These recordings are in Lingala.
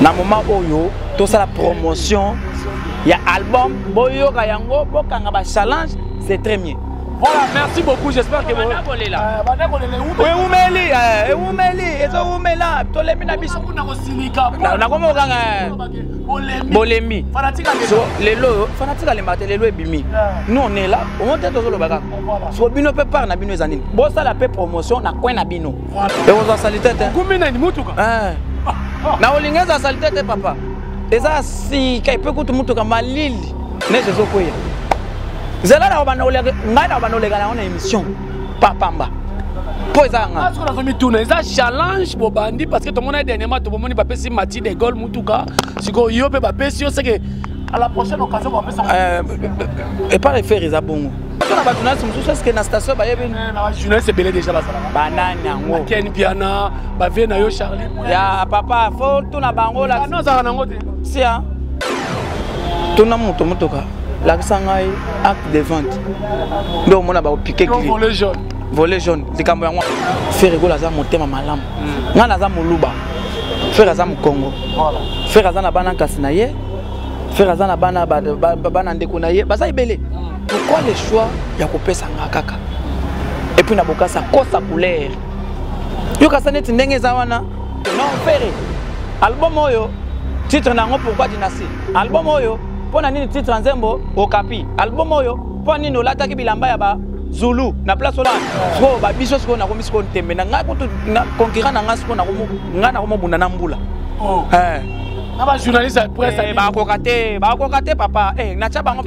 Na moment oyo tosala promotion ya album, boyoka yango, bokanga ba challenge, c'est très mieux. Voilà, merci beaucoup. J'espère que vous. Ewumeli, ewumeli, ezowumela, tolembi na biso. Nakoma okanga bolembi. So lelo fanatique alemba te, lelo ebimi. Nous on est là, omoni te tozoloba kaka. So bino mpe part na bino eza nini? Bosala mpe promotion na coin na bino. Ekozwa salite te. Okumi nani mutuka? Na olinga eza salite te papa. Eza sika epe kutu mutuka malili. Neige ezokweya. Zela na kobanda koleka ngai na kobanda koleka yango na émission papamba mpo eza yanga. Soki nazomituna eza challenge bobandi parce que tomona dernièrement tobomoni bapesi Mati de Gaulle mutuka, sikoyo yo mpe bapesi yo, seke à la prochaine occasion bapesa. Epa refaire eza bongo na bato nasi mosusu eske na station bayebi journaliste ebele déjà bazalaka. Banani yango? Ken Piana, bavie na yo Charlie. Ya papa, fo tuna bango. Azalaka nango te. Sia tuna moto motoka, lakisa ngai acte de vente nde omona bakopike. Volet jaune. Volet jaune, likambo yango. Ferre Gola aza motema malamu. Ngai naza moluba, Ferre aza mokongo. Ferre aza na bana nkasi na ye, Ferre aza na bana bana ndeko na ye baza ebele. Pourquoi le choix ya kopesa nga kaka? Et puis na bokasa kosa couleur yokasa neti ndenge eza wana. Non, Ferre, album oyo titre na yango pourquoi Dynastie? Album oyo mpo na nini titre ya nzembo Okapi? Album oyo mpo nini olataki bilamba ya ba Zulu na place wana? Sikoyo babiso, sikoyo nakomi sikoyo ntembe na ngai kutu na concurrent na ngai. Sikoyo ngai nakomobunda na mbula. Na bajournaliste ya presse. Bakoka te, bakoka te papa. Natya bango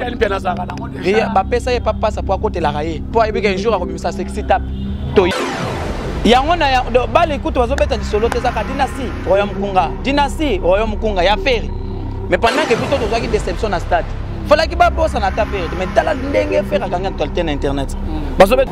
bapesa ye papasa po akotelaka ye, mpo ayebi ke jour akobimisa sexy tape to yango na bale kutu bazobeta lisolo te. Ezaka Dynastie Royaume Kunga, Dynastie Royaume Kunga ya Ferre. Mais pendant que biso tozwaki déception na stade, falaki babosana ata Ferre. Mais tala ndenge Ferre akangi actualité na internet, bazobeta.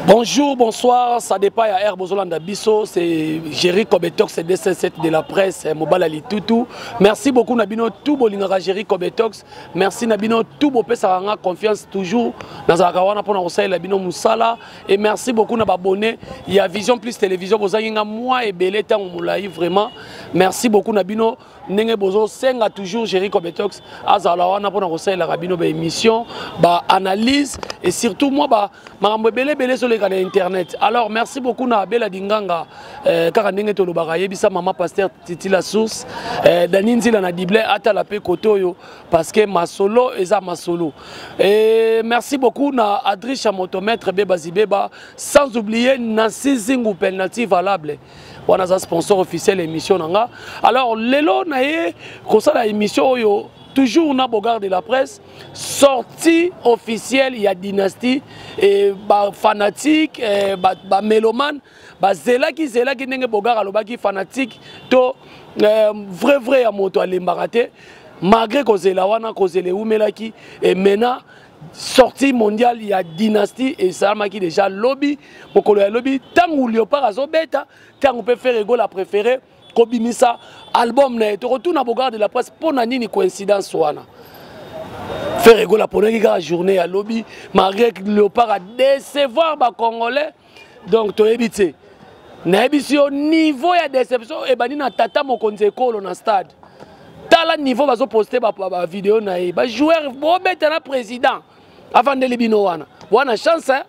Bonjour, bonsoir, ça dépend ya Air Bozolanda biso, c'est Jerry Kobetox, c'est DC7 de la presse, Mobala Litutu. Merci beaucoup na bino tout bolingaka Jerry Kobetox. Merci na bino tout bopesa nga confiance toujours. Nazalaka wana pona kosalela bino musala et merci beaucoup na abonné ya Vision Plus Télévision, bozangi nga moi ebele tango molai vraiment. Merci beaucoup na bino ndenge bozosenga toujours Jerry Kobetox azala wana mpona kosalelaka bino baémission, baanalyse et surtout mwa ba makambo ebele ebele ezoleka na internet. Alors merci beaucoup na Abela Dinganga, kaka ndenge tolobaka, yebisa mama pasteur Titi la source, Dani Nzila na Dible atala mpe kote oyo parce que masolo eza masolo. Et merci beaucoup na Adrisha Motomètre Beba Zibeba, sans oublier Nancy Zingu Penalty valable wana aza sponsor officiel émission na nga. Alors lelo na ye kosala émission oyo toujours na Bogard de la presse, sortie officielle ya Dynastie et bafanatique, bamélomane bazelaki zelaki ndenge Bogard alobaki, fanatique to vrai vrai ya moto alembaka te. Malgré kozela wana, kozela ewumelaki, et maintenant sortie mondiale ya Dynastie esalamaki déjà lobi, mokolo ya lobi, ntango Léopard azobeta, ntango mpe Ferre Gola préféré kobimisa album na ye. Tokotuna Bogard de la presse mpo na nini coïncidence wana. Ferre Gola aponaki kaka journée ya lobi malgré Léopard adécevoir bacongolais. Donc toyebi te, nayebisi yo, niveau ya déception ebandi na tata mokonzi ekolo na stade. Tala niveau bazoposte bavideo na ye, bajoueur bobeta na président avandeli bino wana. Wana chance, hein?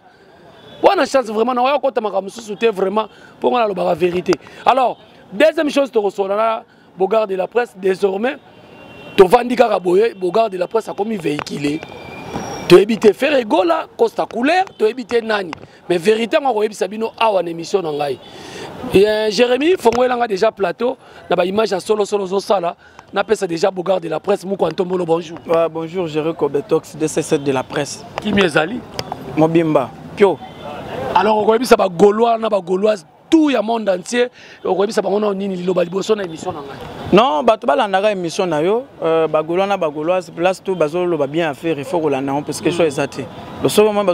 Wana chance vraiment. Na oya kota makambo mosusu te vraiment, mpo nga nalobaka vérité. Alors deuxième chose, tokosola na Bogard de la presse. Désormais tovandi kaka boye, Bogard de la presse akomi véhiculé. Toyebi te Ferre Gola Costa Couleur, toyebi te nani, mais vérité yango akoyebisa bino awa na émission na ngai. Jérémi fongoelanga déjà plateau na baimage ya solosolo ozosala. Napesa déjà Bogard de la presse moko Antombolo, bonjour. Ouais, bonjour Jérémy Kobetox DC7 de la presse. Kimi ezali. Mobimba pio. Alors okoyebisa bagaulois na bagauloise tout ya monde entier, okoyebisa bango na nini liloba liboso na émission na ngai? Non, bato balandaka émission na yo, bagaulois na bagauloise, place tout bazoloba bien affaire, il faut kolanda yango parce que choix eza te. Soki moi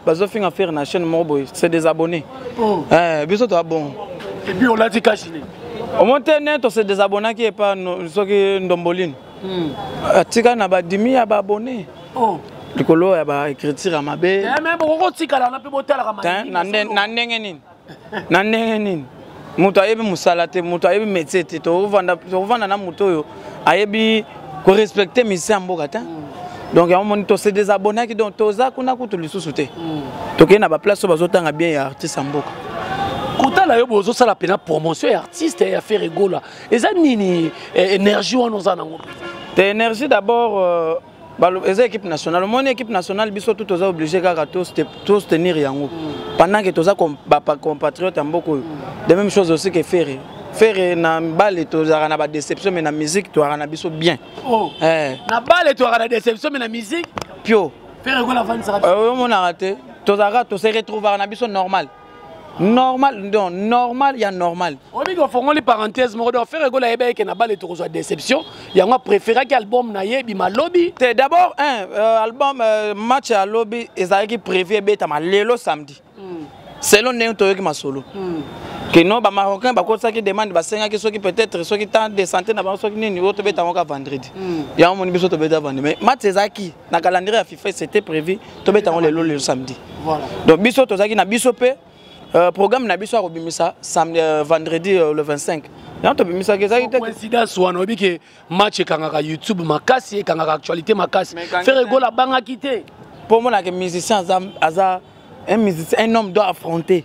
bazofinga faire na chaîne moko boye, c'est des abonnés. Oh. Biso toa bon. Et puis olati kashine. Omoni te ne tose désabonnaki epa soki Ndombolino atika na badimi ya baabonné. Oh. Likolo ya baécriture ya mabe. Mais bokokotikala na mpe botalaka. Na ndenge nini? Na ndenge nini? Moto ayebi mosala te, moto ayebi métier te. Tokovanda na moto oyo ayebi korespecte musicien ya mboka te. Donc yango moni tose désabonnaki, donc toza kuna kutu lisusu te. Tokei na baplace oyo bazotanga bien ya artiste ya mboka. Kotala yo bozosala mpena promotion ya artiste ya Ferre Gola, eza nini énergie wana oza nango? Te, énergie d'abord, eza équipe nationale. Omoni, équipe nationale, biso tu toza obligé kaka tosoutenir yango pendant que toza bacompatriote ya mboka oyo. De même chose aussi que Ferre. Ferre na bale tozalaka na badéception, mais na musique toyaka na biso bien. Oh. Eh. Na bale toyaka na déception, mais na musique pio. Ferre Gola avandisaka. Omonaka te, tozalaka, tose retrouvaka na biso normal, normal, donc normal ya normal. Oyebi ofongoli parenthèse moko. Donc Ferre Gola ayeba eke na bale tokozwa déception, yango apréféraki album na ye ebima lobi. Te, d'abord un album, match ya lobi ezalaki prévu ebetama lelo samedi. Selon ndenge toyoki masolo keno bamarocain bakotisaki demande, basengaki soki peut-être soki temps de santé na bango, soki nini, oyo tobeta yango ka vendredi. Yango moni biso tobeta vendredi, mais match ezalaki na calendrier ya FIFA, c'était prévu tobeta yango lelo, lelo samedi. Donc biso tozalaki na biso mpe programme na biso ya kobimisa samedi, vendredi, le 25, yango tobimisaki. Ezalaki te coïncidence wana. Oyebi ke match ekangaka YouTube makasi, ekangaka actualité makasi. Ferre Gola abangaki te. Mpo omonaka musicien aza un musicien, un homme doit affronter.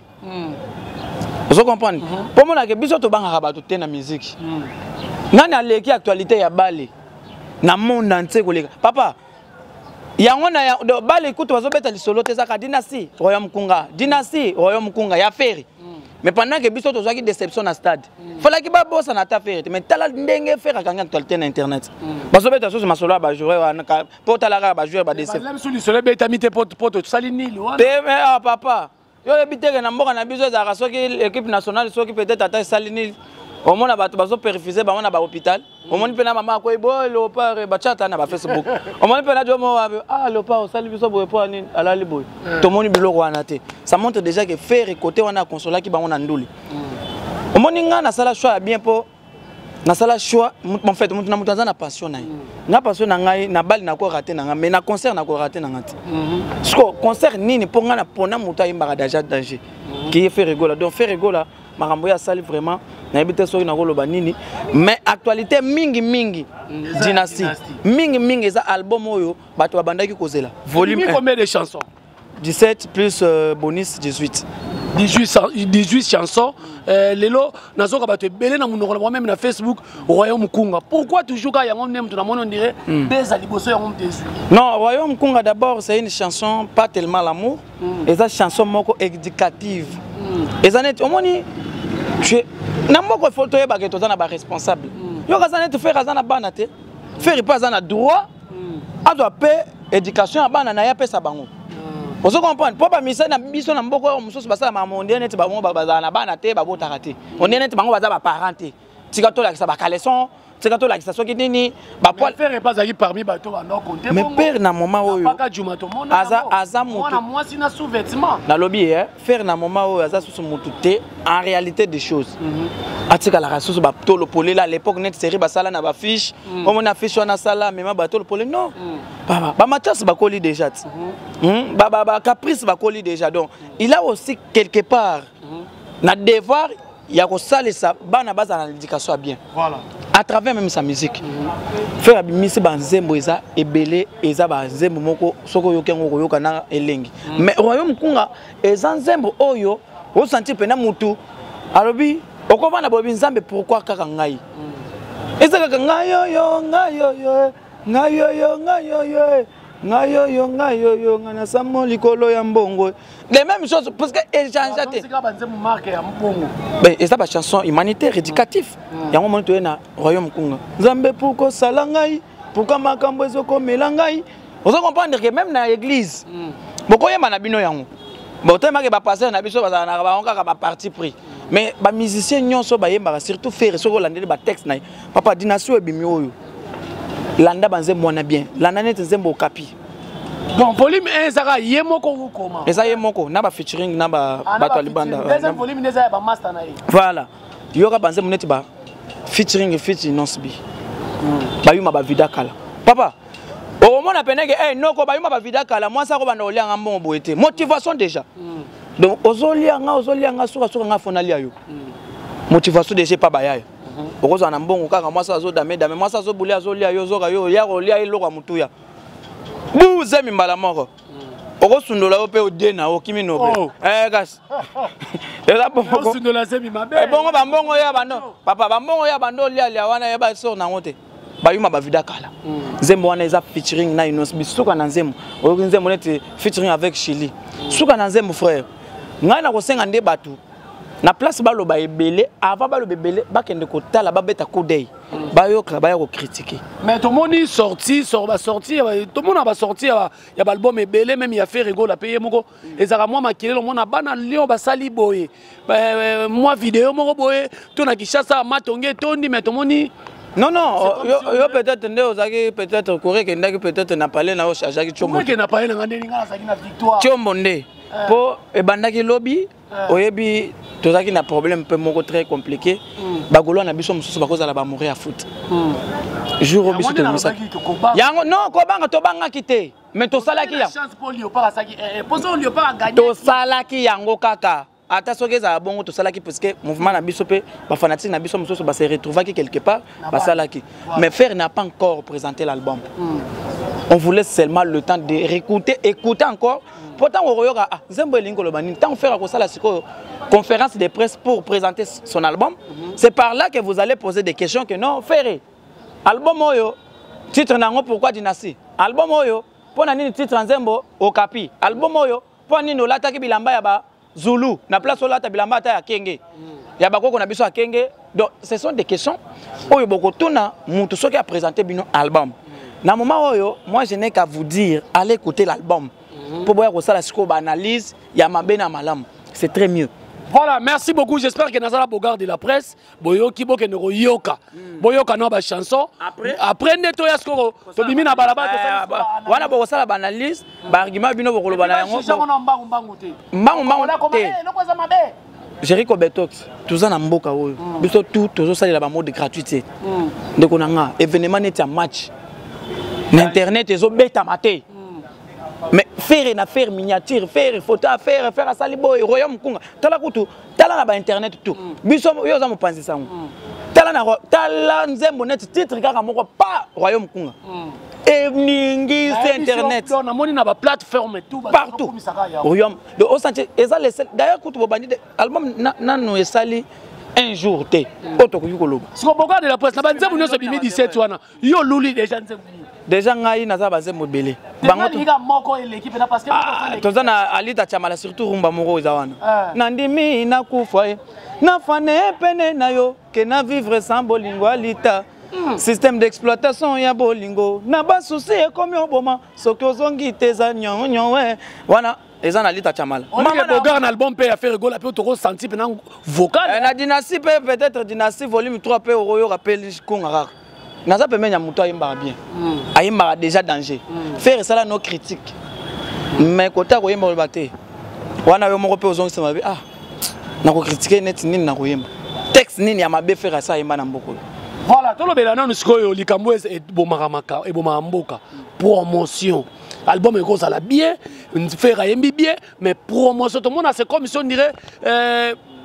Ozo comprendre? Mpo omonaka biso tobangaka bato te na musique. Nani aleki actualité ya bale na monde entier koleka papa yango na bale? Kutu bazobeta lisolo te, ezaka Dynastie, Royaume Kunga, Dynastie, Royaume Kunga ya Ferre. Mais pendant que biso tozwaki déception na stade, falaki babosana ata Ferre te. Mais tala ndenge Ferre akangi actualité na internet. Bazobeta susu masolo ya bajoueur wana mpo tala kaka bajoueur badéception. Biso lisolo ebetami te po tosali nini wana. Te, mais ah, papa, yo oyebi teke na mboka na biso ezalaka soki équipe nationale, soki peut-être ata esali nini, omona bato bazoperfuse bango na bahôpital. Omoni mpe na mama akoyi boye Léopard, batya ata na bafacebook. Omoni mpe na jomo wapi, ah, Léopard osali biso boye mpo nini, alali boye. Tomoni biloko wana te. Ça montre déjà que Ferre côté wana akonsolaki bango na nduli. Omoni, ngai nasala choix ya bien mpo nasala choix. En fait, moto na moto aza na passion na ye. Nga passion na ngai na bali, nakorater na ngai, mais na concert nakorater na ngai te. Siko concert nini mpo ngai napona moto ayembaka déjà danger qui est Ferre Gola. Donc Ferre Gola, makambo oyo asali, vraiment nayebi te soki nakoloba nini, mais actualité mingi mingi Dynastie, mingi mingi eza album oyo bato babandaki kozela. Volume 1, combien de chansons? 17 plus bonus 18. 18, 18 chansons. Lelo nazoka bato ebele na monoko na bango, même na Facebook, Royaume Kunga. Pourquoi toujours kaka yango nde moto namoni, on dirait beza liboso yango moto ezwi? Non, Royaume Kunga d'abord, c'est une chanson pas tellement l'amour. Eza chanson moko éducative. Eza neti omoni na mboka, il faut toyebaka toza na baresponsable. Yoka, aza neti Ferre aza na bana te. Ferre mpe aza na droit azwa mpe éducation ya bana na ye, apesa bango. Ozo comprendre? Mpo bamisa na biso na mboka oyo mosusu basalamaka mondie neti bango bazala na bana te, babotaka te, ondie neti bango baza baparent te. Tika tolakisa bacaleçon, tika tolakisa soki nini. Ferre mpe azalaki parmi bato bando. Mais père na moment oyo aza motu mwasi na sous-vêtement. Nalobi ye Ferre na moment oyo aza susu motu te. En réalité des choses, atikalaka susu batolo polela à l'époque neti série basala na bafiche. Omoni affiche wana asala mema batolo pole. Non, bamatias bakoli déjà ti, bacaprice bakoli déjà. Donc il a aussi quelque part na devoir ya kosalisa bana bazala na l'éducation ya bien. À travers même sa musique, Ferre abimisi banzembo eza ebele. Eza banzembo moko soki oyoki yango, okoyoka na elengi. Mais Royaume Kunga eza nzembo oyo osentir mpena mutu alobi okovanda boyebi Nzambe, pourquoi kaka ngai? Eza kaka ngai oyo, ngai oyo, ngai oyo, ngai oyo, ngai oyo, ngai oyo, ngai nasamo likolo ya mbongo. Les mêmes choses, parce que échange te. Eza bachanson humanitaire, éducatif. Yango moni toye na Royaume Kunga, Nzambe pourquoi osala ngai, pourquoi makambo ezokomela ngai. Ozo comprendre que même na église bokoyemba na bino yango, botemaki bapasteur na biso bazala na bango kaka baparti pris, mais bamusicien nyonso bayembaka, surtout Ferre. Soki olandeli batexte na ye, papa, Dynastie oyo ebimi oyo, landa banzembo wana bien, landa neti nzembo Okapi. Bon, volume 1 ezaka ye moko okoma? Eza ye moko na bafeaturing na bato ya libanda. Deuxième volume nde eza ya bamaster na ye. Voilà, yoka banzembo neti ba featuring feat Innoss'B, bayuma bavida kala. Papa, okomona peneke hey, noko bayuma bavida kala, mwasi akobanda kolianga mbongo boye te. Motivation déjà. Donc ozolia nga, ozolia nga, sukasuka nga fo nalia yo. Motivation déjà epa bayaya. Okozala na mbongo kaka, mwasi azodame dame, mwasi azobule, azolia, yo ozoka yo ya kolia eloko ya motuya, buzemi mbala moko okosundola yo mpe odie na okimi nobe. Oh. Kasi eza bongo. Osundola zemi mabe. Ebongo bambongo ya bando, papa, bambongo ya bando olialia wana, yeba sor nango te, bayuma bavida kala. Nzembo wana eza featuring na Inos bisuka na nzembo. Oyoki nzembo neti featuring avec Chili, suka na nzembo. Frère, ngai nakosenga nde bato na place baloba ebele, avant baloba ebele, bakende kotala, babeta coup d'œil, bayoka, baya kocritiquer. Mais tomoni sortie sor basortie, tomona basortie ya baalbum ebele, même ya Ferre Gola mpe ye moko ezalaka mwa makelele. Omona bana Lion basali boye, mwa video moko boye to na Kinshasa, matonge etondi, mais tomoni Non, non, yo peut-être nde ozalaki, peut-être courrier ekendaki, peut-être na palais na yo chargeaki Tiombo. Okende na palais na nga ndeni? Nga nazalaki na Victoire. Tiombo nde mpo ebandaki lobi. Oyebi, tozalaki na problème mpe moko très compliqué. Bagaulois na biso mosusu bakozala bamouri ya foot jour oyo biso tobimisaki yango. Non, kobanga tobangaki te, mais tosalaki yango, tosalaki yango kaka. Ata soki ezala bongo, tosalaki puisque mouvement na biso mpe bafanatique na biso mosusu base retrouvaki quelque part, basalaki. Mais Ferre n'a pas encore présenté l'album. On voulait seulement le temps de réécouter, écouter encore, po ntango okoyoka, ah, nzembo elingi koloba nini. Ntango Ferre akosala sikoyo conférence de presse pour présenter son album, c'est par là que vous allez poser des questions que non, Ferre, album oyo, titre nango pourquoi Dynastie? Album oyo, mpo na nini titre ya nzembo Okapi? Album oyo, mpo nini olataki bilamba ya ba Zulu na place olata bilamba ata ya kenge ya bakoko na biso ya kenge? Donc ce sont des questions oyo bokotuna mutu soki aprésente bino album. Na moment oyo, moi je n'ai qu'à vous dire: allez écouter l'album mpo boya kosala sikoyo baanalyse ya mabe na malamu, c'est très mieux. Voilà, merci beaucoup. J'espère que Nazala Bogard de la presse, boyoki, bokende koyoka. Boyoka na ba chanson. Après, après nde toya sikoyo tobimi na balabala. Wana bokosala baanalyse, baargument bino bokoloba na yango. Mbangu mbangu te. Mbangu mbangu te. Jericho Betox, toza na mboka oyo, biso tout tozosalela bamode gratuit te. Ndeko na nga, événement neti ya match na internet ezobetama te, mais Ferre na Ferre miniature, Ferre photo ya Ferre, Ferre asali boye, royaume kunga. Tala kutu, tala na bainternet tout. Biso, yo oza mopanzi sango, tala na tala nzembo neti titre kaka moko pa royaume kunga eningisi internet. Namoni na baplateforme tout. Partout royaume. Donc osanti eza le seul. D'ailleurs kutu bobandi album nanu esali un jour te oyo tokoki koloba. Siko Bogard de la presse, na banzembo nyonso ebimi 17 wana, yo luli déjà nzembo nini? Déjà ngai naza banzembo ebele. Moko eleki mpena parce que toza na Alita Chamala, surtout rumba moko eza wana. Nandimi nakufa ye, nafane pene na yo, ke na vivre sans bolingo. Alita, système d'exploitation ya bolingo na basusi ekomi oboma soki ozongi te, eza nyonyo we wana eza na Lita Chamala. Mama Bogard, na album mpe ya Ferre Gola mpe tokosanti mpena vocal. Na Dynastie mpe, peut-être Dynastie volume 3 mpe okoyoka mpe kunga kaka. Naza pembeni ya moto ayembaka bien, ayembaka déjà danger. Ferre esala no critique, mais kota koyemba oloba te wana yo moko mpe ozongisa mabe. Ah, nakocritiquer neti nini? Nakoyemba texte nini ya mabe Ferre asa ayemba na mboka oyo? Voilà, tolobela nanu sikoyo likambo ebomaka ebomaka mboka, promotion. Album ekozala bien, Ferre ayembi bien, mais promotion tomona, c'est comme si on dirait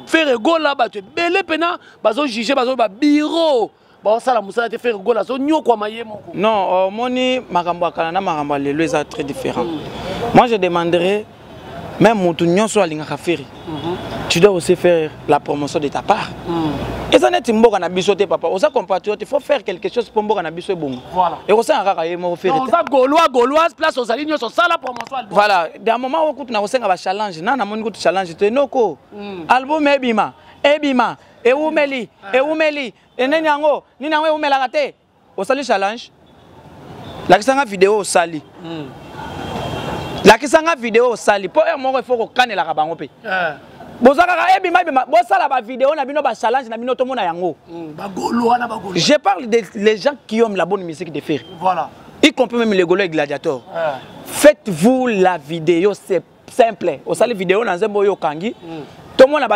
Ferre Gola, bato ebele mpena bazojuge, bazoba bureau baosala mosala te, Ferre Gola azonyokwama ye moko. Non, omoni, makambo ya kala na makambo ya lelo eza très différent. Moi je demanderais même motu nyonso alingaka Ferre, tu dois aussi faire la promotion de ta part. Eza neti mboka na biso te, papa, oza compatriote, il faut faire quelque chose mpo mboka na biso ebonga. Ekosala kaka ye moko Ferre te. Oza Gaulois, Gauloise, place ozali nyonso, osala promotion. Voilà, d'un moment oyo kutu nakosenga bachallenge na namoni kutu challenge te noko. Album ebima, ebima, ewumeli, ewumeli eneni yango nini, yango ewumelaka te. Osali challenge, lakisanga video osali, lakisanga video osali, mpo heure moko ifo kokanelaka bango mpe. Boza kaka ebima ebima, bosala bavideo na bino, bachallenge na bino, tomona yango. Je parle de les gens qui aiment la bonne musique de Ferre, y compris même les Gaulois et Gladiators. Faites-vous la vidéo, c'est simple. Osali vidéo na nzembo oyo okangi, tomona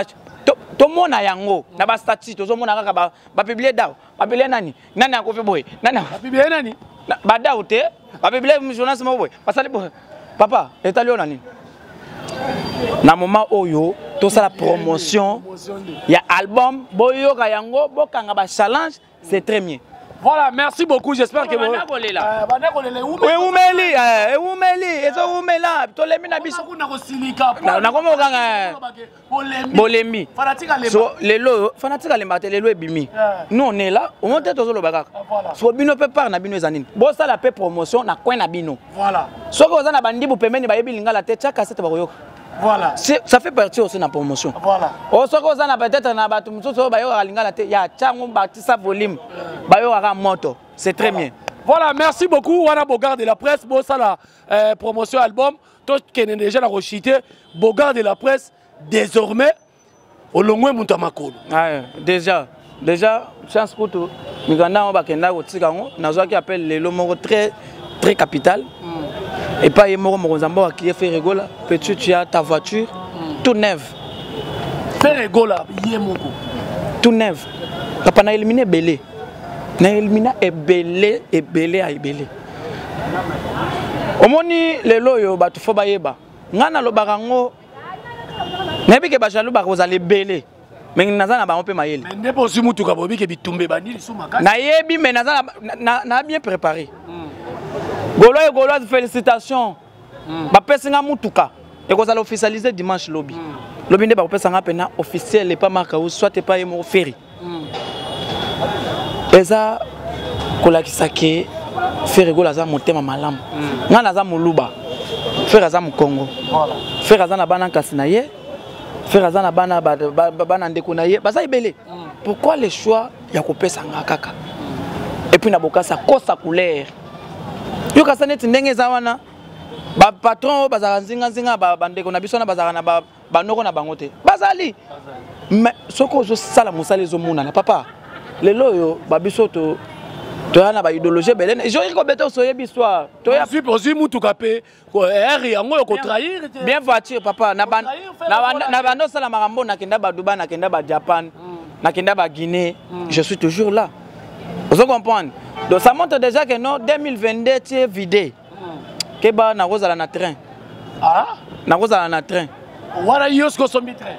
tomona yango na bastatut, tozomona kaka bapublier daw, bapublier nani nani akofi boye, nani. Bapublier nani? Badaw te, bapublier journaliste moko boye basali boye. Papa, etali oyo na nini? Na moment oyo tosala promotion ya album, boyoka yango, bokanga ba challenge, c'est très bien. Voilà, merci beaucoup. J'espère que vous. Ewumeli, ewumeli, ezowumela, tolembi na biso. Nakoma okanga bolembi. So lelo fanatique alemba te, lelo ebimi. Nous on est là, au te tozoloba kaka. So bino pe part na bino eza nini? Bosala pe promotion na coin na bino. Voilà. Soki oza na bandibu pembeni bayebi lingala te, tia cassette bakoyoka. Voilà. Ça fait partie aussi na promotion. Voilà. O soki oza na peut-être na bato mosusu oyo bayokaka lingala te, ya tia yango batisa volume. Bayokaka moto. C'est très bien. Voilà, merci beaucoup. Wana Bogard de la presse, bosala promotion album. Tokende déjà na kochite. Bogard de la presse, désormais, olongwe moto ya makolo. Ah, déjà chance kutu mikanda yango bakenda kotika yango, nazwaki appel lelo moko très très capital. Epai ye moko mokonzi ya mboka kie Ferre Gola, petit, tu as ta voiture tout neuve. Ferre Gola ye moko. Tout neuve. Papa, na éliminer ebele, na éliminer ebele, ebele ya ebele. Omoni lelo oyo bato fo bayeba, ngai nalobaka yango, nayebi ke bajaloux bakozala ebele, mais naza na bango mpe mayele. Mais nde mpo ozwi mutuka, boyebi ke bitumba ebandi lisusu makasi. Nayebi, mais naza na bien préparé. Gaulois et Gauloise, félicitations. Bapesi nga mutuka, ekozala officialisé dimanche lobi. Lobi nde bakopesa nga mpena officiel epa Marka ou soit epa ye moko Ferre. Eza kolakisa ke Ferre Gola aza motema malamu. Ngai naza moluba, Ferre aza mokongo. Ferre aza na bana nkasi na ye, Ferre aza na bana bana ndeko na ye, baza ebele. Pourquoi le choix ya kopesa nga kaka? Et puis na bokasa kosa couleur yo kasa neti ndenge eza wana, bapatron oyo bazalaka nzinganzinga, bandeko na biso wana bazalaka na banoko na bango te, bazali. Mais soki ozosala mosala ezomonana, papa, lelo oyo babiso to toya na baidéologie ebele, joki kobeta oso oyebi histoire. Toya ozwi mutuka mpe ere yango oyo kotrahir. Bien, voiture, papa, na bando osala makambo, nakenda badubai, nakenda bajapan, nakenda baguinée, je suis toujours là, ozo comprendre? Donc ça montre déjà que non, 2022 tu es vidé, keba, nakozala na train. Ah? Nakozala na train. Wana yo soki osombi train.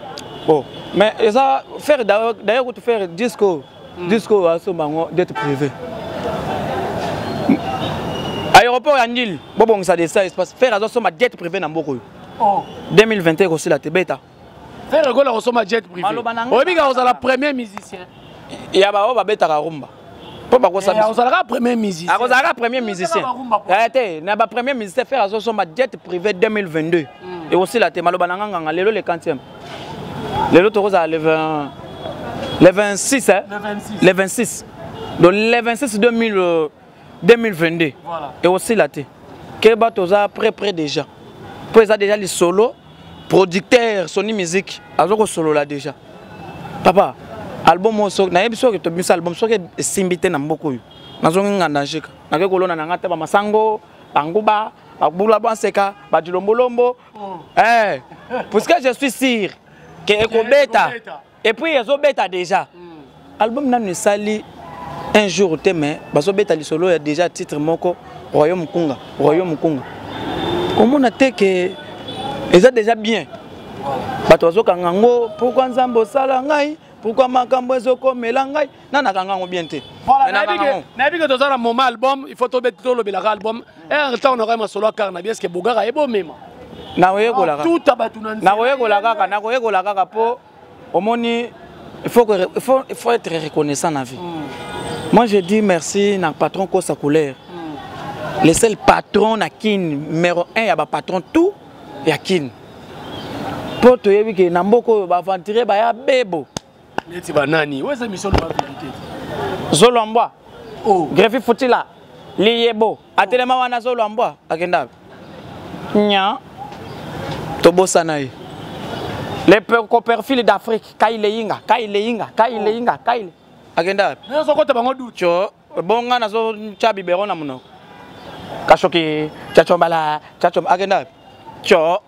Oh, mais eza faire d'ailleurs kutu faire disco, disco asomba yango jet privé, aéroport ya Ndjili bobongisa de ça espace. Ferre azosomba jet privé na mboka oyo. Oh. 2021 ekosila te, beta. Ferre Gola kosomba jet privé? Maloba na ngai. Oyebi ka kozala premier musicien. Ya baoyo babetaka rumba mpo bakosa. Ozalaka premier musicien. Akozalaka premier musicien te, na bapremier musicien. Ferre azosomba jet privé 2022, ekosila te. Maloba na nga nganga lelo le 40e, lelo tokozala le 20, le 26, hein? Le 26. Le 26, donc le 26 2000, 2022. Voilà. Ekosila te, keba, toza près près déjà, mpo eza déjà lisolo. Producteur Sony Music aza kosolola déjà. Papa, album oyo soki nayebi, soki tobimisa album, soki esimbi te na mboka oyo, nazongi nganda njika, nake kolona na nga te bamasango, banguba, babula, banseka, badilombolombo. Eh, puisque je suis sûr ke ekobeta. Et puis ezobeta déjà. Album nanu esali un jour te, mais bazobeta lisolo ya déjà titre moko, Royaume Kunga, Royaume Kunga. Omona te ke eza déjà bien, bato bazokanga yango. Pourquoi Nzambe osala ngai? Pourquoi makambo ezokomela ngai? Na nakanga yango bien te. Voilà, nayebi ke toza na moment album, il faut tolobelaka album. Ere ntango nakoya masolo ya kar na bien, est-ce bogaka ebomema? Nakoyekolaka. Tuta bato na nzela. Nakoyekola kaka, nakoyekola kaka, mpo omoni, il faut être reconnaissant na vie. Moi je dis merci na patron Kosa Couleur, le seul patron na Kin, numéro 1 ya bapatron tout ya Kin, mpo toyebi ke na mboka oyo baaventurier baya bebo. Neti banani? Oyo eza émission loba vérité. Zolwambwa. Oh. Grefi Futila liyebo atelema wana, Zolwambwa akenda nya, tobosana ye. Le Copperfield d'Afrique, Kaileyinga, Kaileyinga, Kaileyinga, Kaile akenda. Nyonso kota bango du. Tio bonga, nazotya biberon na monoko, kashoki chachombala chachomba, akenda tio.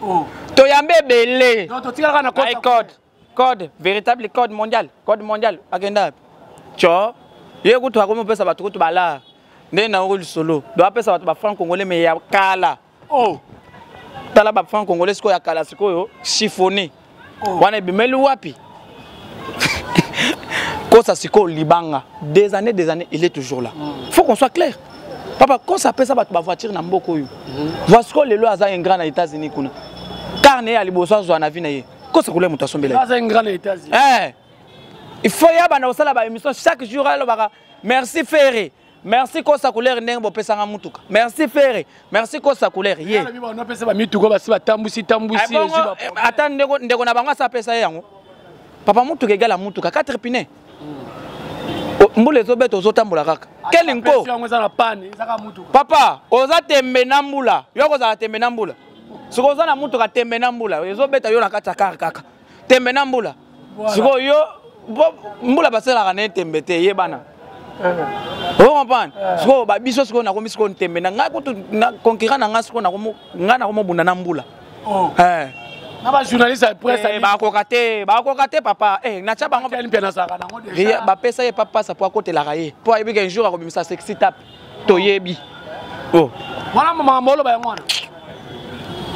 Oh. Toyambe ebele. Donc totikalaka na Ai, code code véritable, code mondial, code mondial akenda tio. Ye kutu akomi opesa bato kutu balare nde naoko lisolo do apesa bato bafranc congolais, mais ya kala. Oh. Tala bafranc congolais sikoyo ya kala sikoyo chiffonné. Oh. Wana ebimeli wapi? Kosa sikoyo libanga, des années, des années, il est toujours là. Faut qu'on soit clair. Papa, Kosa apesa bato bavoiture na mboka oyo. Voici sikoyo lelo aza ingrat na États-Unis kuna. Car na ye ya liboso azwa na vie na ye. Kosa kolia moto asombela ye. Aza ingrat na États-Unis. Eh. Il faut ya banda kosala ba émission chaque jour, alobaka merci Ferre. Merci Kosa Couleur ndenge bopesanga mutuka. Merci Ferre. Merci Kosa Couleur ye. Alobi bango apesa ba mituka, basi batambusi tambusi. Eh, bongo, ezwi ba ata ndeko na bango asapesa ye yango. Papa, mutuka egala mutuka 4 pneus. Oh, mbula ezobeta, ozotambola kaka. Quel nko? Apesi yango, eza na panne, eza kaka mutuka. Papa, oza tembe na mbula. Yo kozala tembe na mbula. Soki oza na mutuka, tembe na mbula ezobeta yo na kati ya car kaka. Tembe na mbula. Voilà. Sikoyo yo mbula basalaka na ye tembe te, yebana. O comprendre? Sikoyo babiso sikoyo nakomi sikoyo ntembe na ngai kutu na concurrent na ngai sikoyo ngai nakomobunda na mbula. Oh. Eh. Na ba journaliste ya presse. Eh, bakoka te, bakoka te papa. Eh, natya bango. Ken mpe nazalaka nango déjà. Ria, bapesa ye papasa po akotelaka ye po ayebi ke un jour akobimisa sexy tap, toyebi. Oh. Wana makambo oloba yango wana.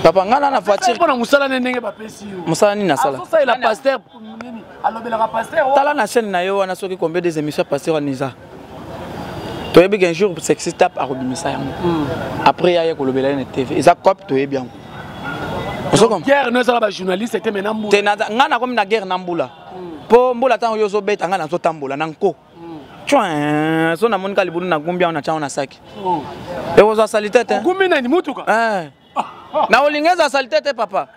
Papa, ngai na voiture. Mpona mosala ne ndenge bapesi yo. Mosala nini nasala? Azosalela pasteur nini, alobelaka pasteur. Tala na chaîne na yo wana, soki combien des émissions pasteur wana eza. Toyebi qu'un jour sexy tap akobimisa yango. Après ya ye kolobela ye na TV, eza cop, toyebi yango. Ozo Guerre no ezala bajournaliste te, mais na mbula. Te, ngai nakomi na guerre na mbula, mpo mbula ntango yo ozobeta, ngai nazotambola na nko. Tchouin, so namoni ka libulu, nagumbi yango, natyango na saki. Oh. Ekozwa salite te. Ogumbi nani, mutuka? Eh. Na olinga eza salite te papa,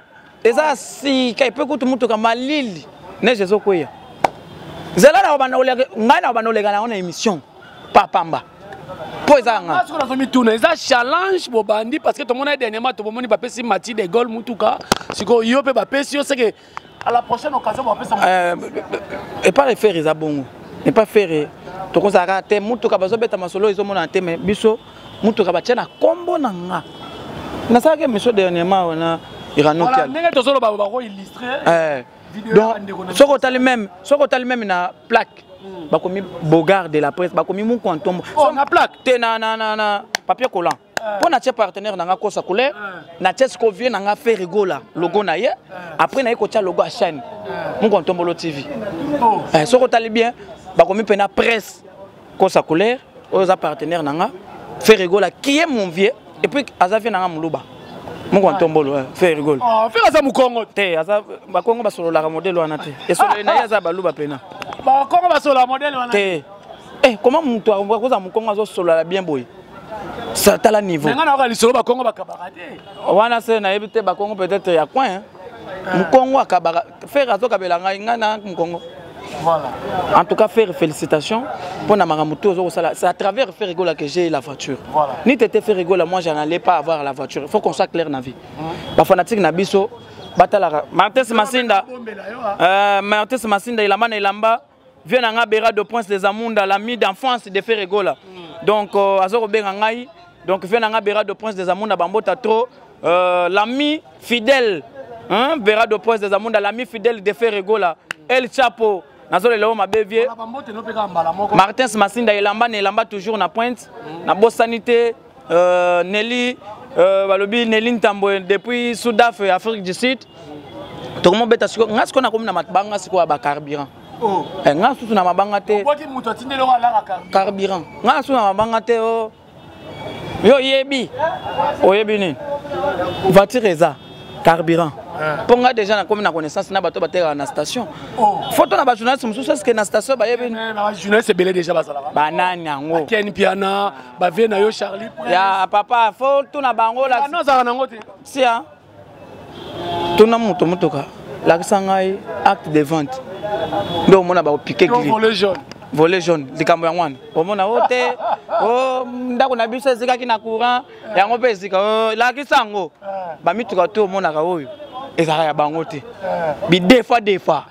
eza sika epe kutu mutuka malili, neige ezokweya. Nzela na kobanda koleka, ngai na kobanda koleka nango na émission papamba mpo eza nga. Sikoyo nazomituna, eza challenge bobandi? Parce que tomona dernièrement, tobomoni bapesi Mati de Gaulle mutuka, sikoyo yo mpe bapesi yo, seke à la prochaine occasion bapesa. Epa Ferre eza bongo, epa Ferre tokozalaka te mutuka bazobeta masolo ezomonana te, mais biso mutuka batia na nkombo na nga. Nasalaki émission dernièrement wana. Voilà, ndenge tozoloba bako illustre Eh, vidéo ya donc bandeko na soki otali même na plaque, bakomi Bogard de la presse, bakomi Mukwantombo. Oh, na plaque? Te, na papier collant, mpo natie partenaire na nga Kosa Couleur, natie siko vie na nga Ferre Gola, logo na ye. Après naye kotia logo ya chaîne Mukwantombolo TV. Oh. Eh, soki otali bien, bakomi mpena presse Kosa Couleur, oyo oza partenaire na nga Ferre Gola, qui est mon vieux, et puis aza vieux na nga moluba, Mukwantombolo Ferre Gola. Oh, Ferre aza mokongo? Te, aza bakongo basololaka modele wana te, esololi na ye aza baluba pena. Bakongo basolola modele wana? Te. Eh, comment moto akoza mokongo azosolola bien boye? Tala niveau. Nga nayoka lisolo bakongo bakabaka te. Wana se nayebi te, bakongo peut-être ya coin mokongo akabaka. Ferre azokabela ngai, ngai na mokongo. Voilà. En tout cas, Ferre, félicitations pour na makambo tout ozokosala. C'est à travers Ferre Gola que j'ai la voiture. Voilà. Ni tete Ferre Gola, moi j'en allais pas avoir la voiture. Il faut qu'on soit clair na vie. Bafanatique na biso batalaka Martes Masinda. Bombela yo, ah. Martes Masinda, elamba na elamba, vieux na nga Bera de Prince des Amunda, l'ami d'enfance de Ferre Gola. Donc azo kobenga ngai. Donc vieux na nga Bera de Prince des Amunda, bambota trop, l'ami fidèle, hein, Bera de Prince des Amunda, l'ami fidèle de Ferre Gola, El Chapo, nazolela oyo mabe vieux. Voilà, bambote no mpe kaka mbala moko. Martins Masinda, elamba na elamba, toujours na pointe. Nabosani te Nelly, balobi Nelly Ntambo depuis Sudaf, Afrique du Sud. Tokomobeta sikoyo, nga sikoyo nakomi na mabanga sikoyo ya bacarburant. Oh. Eh, nga susu na mabanga te. Obwaki moto atindeli oyo alaka carburant. Carburant, nga susu na mabanga te. O yo oyebi, oyebi nini? Voiture eza carburant, mpo nga déjà nakomi na connaissance na bato batekaka na station. Oh. Foto na bajournaliste mosusu, est-ce na station bayebi? Bajournaliste ebele déjà bazalaka. Banani yango? Ken Piana, bavie na yo Charlie. Ya papa, fo tuna bango. Ano azalaka nango te. Sia tuna moto motoka, lakisa ngai acte de vente nde omona bakopike. Volet jaune. Volet jaune, likambo yango wana omona o te, o ndako na biso ezikaki na courant, yango mpe ezika. Lakisa yango. Bamituka to omonaka oyo ezalaka ya bango te, bidefa defa,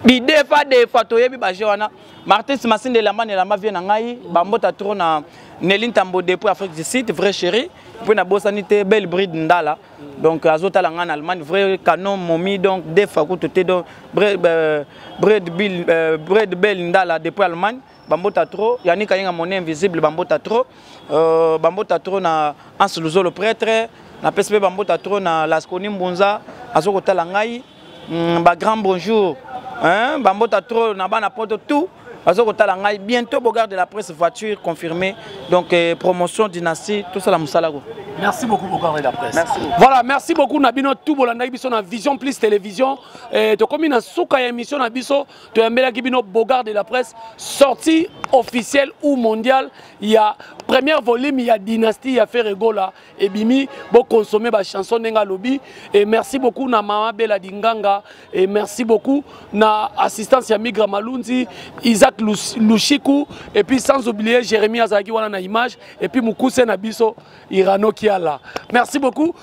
bidefa defa, toyebi baje wana. Martins Masinde, elamba na elamba, vie na ngai, bambota trop na Nelly Ntambo depuis Afrique du Sud, vrai chéri. Mpe nabosani te Belle Bride Ndala, donc azotala ngai na Allemagne, vrai canon momi, donc defa kutu te. Donc Bred Bill, Bred Belle Ndala depuis Allemagne, bambota trop. Yannick Ayenga, monnaie invisible, bambota trop. Bambota trop na Hans Luzolo prêtre. Napesi mpe bambota trop na Lasconi Mbunza, azo kotala ngai. Ba grand bonjour, hein, bambota trop na bana poto tout bazo kotala ngai. Bientôt Bogard de la presse, voiture confirmée, donc promotion dynastie, tout ça la mosala ko. Merci beaucoup, Bogard de la presse. Merci beaucoup. Voilà, merci beaucoup na bino tout bolandaki biso na Vision Plus Télévision. Tokomi na suka ya émission na biso, toyambelaki bino Bogard de la presse, sortie officielle ou mondiale, il y a première volume, il y a dynastie, il y a Ferre Gola ebimi, bo consommer ba chanson ndenge alobi. Et merci beaucoup na Mama Bella Dinganga, et merci beaucoup na assistance ya Migra Malunzi, Isaac Lushiku, et puis sans oublier Jérémy Azaki wana na image, et puis Mukuse na biso Irano Kiala. Merci beaucoup.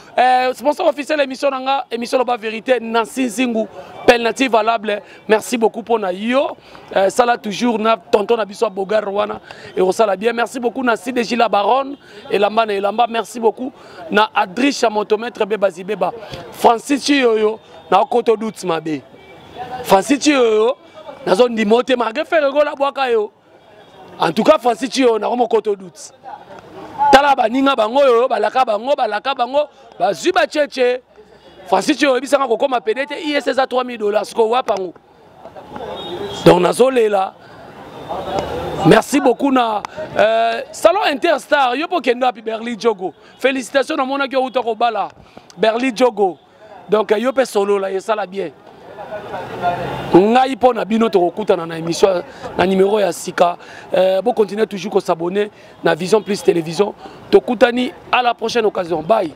Sponsor officiel émission nanga, émission Loba Vérité, Nancy Zingu, penalty valable. Merci beaucoup pour na yo. Ça là toujours na tonton na biso Bogar wana et on sala bien. Merci beaucoup na CDJ la Baronne et Lamba na Elamba. Merci beaucoup na Adricha Motomètre Beba Zibeba. Francis Chiyoyo na Okoto Doutz Mabe. Francis Chiyoyo na zone dimote malgré Ferre Gola bwaka yo. En tout cas Francis Chiyoyo na Okoto Doutz. Tala baninga bango yo balaka bango balaka bango bazwi ba cheche. Francis Chiyoyo bisanga kokoma PDT ISS a 3000 $ siko wapango. Donc nazolela. Merci beaucoup na Salon Interstar yo po kendo api Berly Djogo. Félicitations na mona ki outa ko bala Berly Djogo. Donc yo pe solo la esala bien. Ngai po na bino to kokutana na émission na numéro ya sika. Bo continuer toujours ko s'abonner na Vision Plus Télévision. Tokutani à la prochaine occasion. Bye.